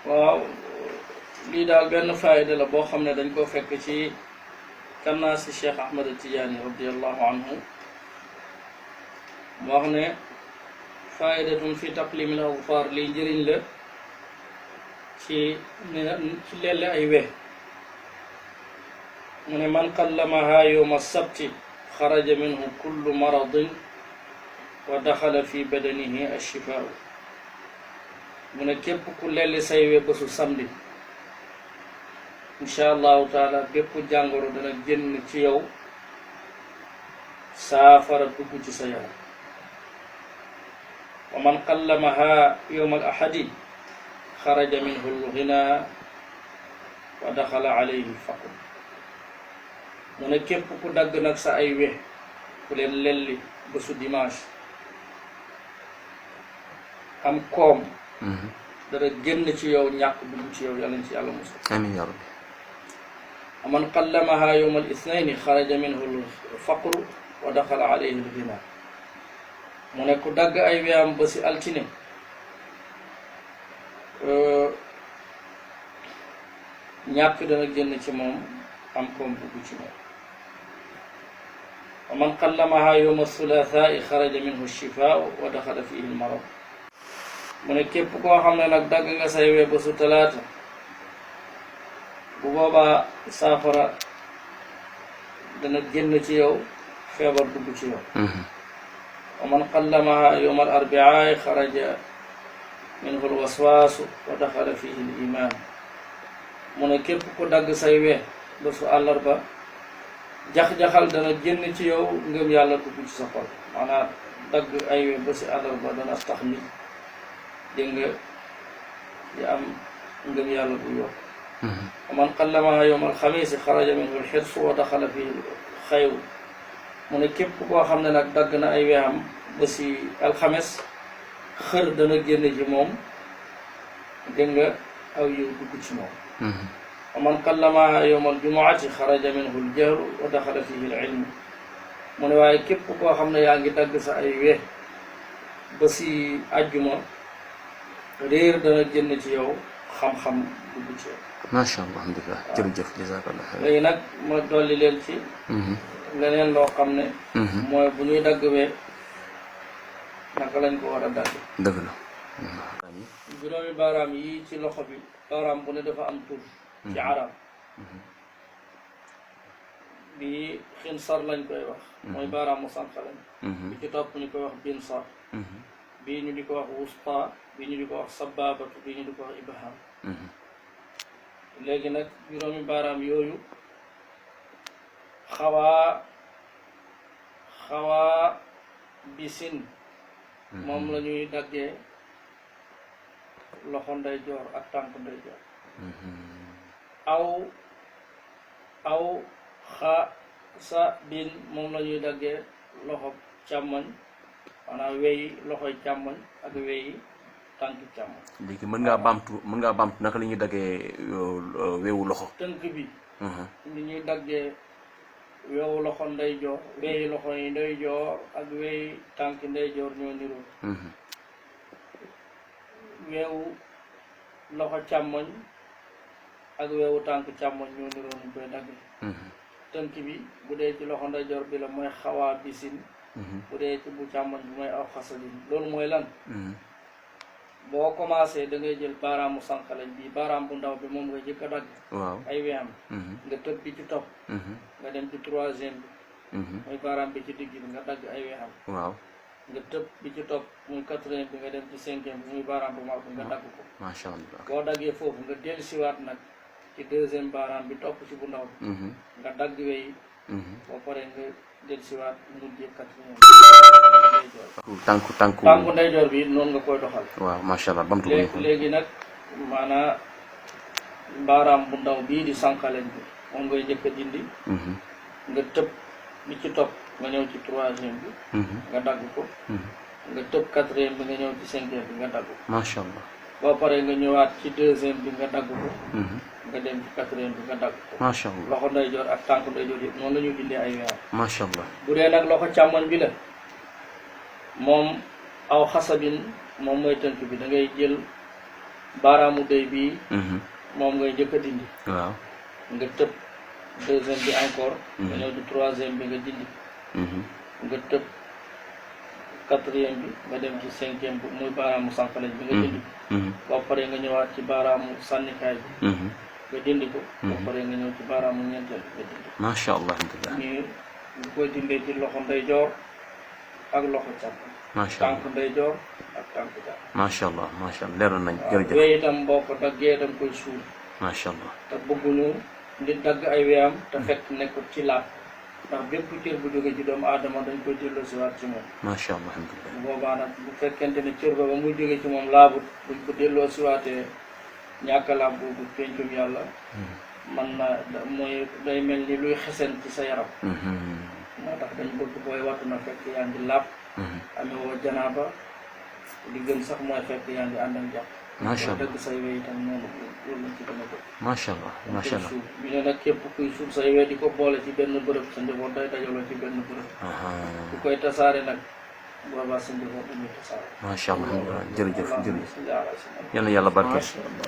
waaw lii daal benn faayda la boo xam ne dañ koo fekk ci kannaasi Cheikh Ahmad Tijaani radiallahu anhu mu wax ne faayidatun fi taqlimil azfar lii njëriñ la ci lelle ay we mu ne man qallamaha yowma sabti xaraja minhu kullu maradin wa daxala fi badanihi alchifaau mu ne képp ku lelli say we bésu samedi incha allahu taala bépp jàngoro dana génn ci yow saafara dugg ci sa yaram wa man qallamaha yowma al ahadi xaraja minhu lghina wa daxala alayhi lfaqr mu ne képp ku dagg nag sa ay we ku leen lelli bésu dimanche am koom dara génn ci yow ñàkk dugg ci yow yàlla ci yàlla musal amiin yaa rabbi man qallamaha yowma al ithnayni xaraja minhu lfaqru wa daxala alayhi lghina mu ne ku dagg ay weyam ba si altine ñàkk dana génn ci moom am koom dugg ci moom wa man qallamaha yowma thulathaai xaraja minhu shifaa wa daxala fihi lmarad mu ne képp koo xam ne nag dagg nga say we ba su talaata bu boobaa saafara dana génn ci yow feebar dugg ci yow wa man qallamaha yowma al arbiaa xaraja minhu lwaswaasu wa daxala fihi l iman mu ne képp ku dagg say we ba su àllarba jax-jaxal dana génn ci yow ngëm yàlla dugg ci sa xol maanaam dagg ay we ba si àllarba dana tax nit dégg nga di am ngëm yàlla bu yokk wa man qallamaha yowma alxamiisi xaraja minhu lxirsu wa daxala fihi xayru mu ne képp koo xam ne nag dagg na ay weexam ba si alxames xër dana génn ci moom dégg nga aw yiw dugg ci moom wa man qallamaha yowma aljumuati xaraja minhu ljahlu wa daxala fihi lilmu mu ne waaye képp koo xam ne yaa ngi dagg sa ay we ba si àjjuma réer dana génn ci yow xam-xam dugg ci yow macha allah alhamdulilah jërëjëf jazakallah xayr léegi nag ma dolli leen ci leneen loo xam ne mooy bu ñuy dagg we naka lañ ko war a dagg dëgg la juróomi baaraam yi ci loxo bi baaraam bu ne dafa am tur ci arab bi xinsar lañ koy wax mooy baaraamu sànqalañ bi ci topp ñu koy wax binsar bii ñu di ko wax wusta bii ñu di ko wax sababatu bii ñu di ko wax ibham léegi nag juróomi baaraam yooyu xawaa bisin moom la ñuy daggee loxo ndeyjoor ak tànk ndeyjoor aw sa bin moom la ñuy daggee loxo càmmoñ maanaam weyi loxoy càmmoñ ak weyi tànk càmmoñ léegi mën ngaa baamtu naka la ñuy daggee weewu loxo tënk bi ni ñuy daggee weewu loxo ndeyjoor weyi loxo yi ndeyjoor ak weyi tànk ndeyjoor ñoo niroo weewu loxo càmmoñ ak weewu tànk càmmoñ ñoo niroo ñu koy daggee tënk bi bu dee ci loxo ndeyjoor bi la mooy xawaa bisin bu dee ci bu càmmoñ bi mooy aw xasalin loolu mooy lan boo commencé da ngay jël baaraamu sànqalañ bi baaraam bu ndaw bi moom nga jëkk a dagg waaw ay weyam nga tëb bi ci topp nga dem ci troisième bi mooy baaraam bi ci digg bi nga dagg ay weyam waaw nga tëb bi ci topp muy quatrième bi nga dem ci cinquième bi muy baaraam bu mag bi nga dagg ko macha allah boo daggee foofu nga dellu siwaat nag ci deuxième baaraam bi topp ci bu ndaw bi nga dagg weyi boo paree nga del siwaat mujjee quatrième tànku ndeyjoor bi noonu nga koy doxal waaw macha allah bamtu léegi nag maanaam baaraam bu ndaw bii di sànqaleñ bi moom ngay njëkk a dindi nga tëb bi ci topp nga ñëw ci troisième bi nga dagg ko nga tëb quatrième bi nga ñëw ci cinquième bi nga dagg ko macha allah boo paree nga ñëwaat ci deuxième bi nga dagg ko nga dem ci quatrième bi nga dagg ko macha allah loxo ndeyjoor ak tànk ndeyjoor yëpp noonu la ñuy dindee ay weer macha allah bu dee nag loxo càmmoñ bi la moom aw xasabin moom mooy tënk bi da ngay jël baaraamu dëy bii moom ngay njëkk a dindi waaw nga tëb deuxième bi encore nga ñëw ci troisième bi nga dindi nga tëb quatrième bi nga dem ci cinquième bi muy baaraamu sànqaleñ bi nga dindi ba pare nga ñëwaat ci baaraamu sànnikaay bi nga dindi ko ba pare nga ñëw ci baaraamu ñeenteel bi nga dindi ko macha allah alhamdulilah ñu koy dindee ci loxo ndeyjoor ak loxo càmmoñ macha tànk allah ndeyjoor ak tànk càmmoñ macha allah leer nañ jërëjëf wéy itam boo ko daggee da nga koy suul macha allah te bëgguñu nit dagg ay weyam te fekk nekkul ci laab ndax bépp cër bu jóge ci doomu aadama dañ koy delloo si waat ci moom macha allah alhamdulilah bu boobaa nag bu fekkente ne cër ba muy jóge ci moom laabut buñ ko delloo si waatee ñàkk a laab boobu pencum yàlla man na mooy day mel ni luy xesen ci sa yaram moo tax dañ bëgg booy wattu na fekk yaa ngi laab amee woo janaaba li gën sax mooy fekk yaa ngi ànd ak jàpp macha allah dëgg say wey itam noonu loolu lañ ci gën a bëgg macha allah macha allah suuf bi ne nag képp kuy suuf say wey di ko boole ci benn bërëb sa njaboot day dajaloo ci benn bërëb ku koy tasaare nag boobaa sa njaboot dañuy tasaare macha allah jërëjëf allahumma salli ala sayyidina yal na yàlla barkeel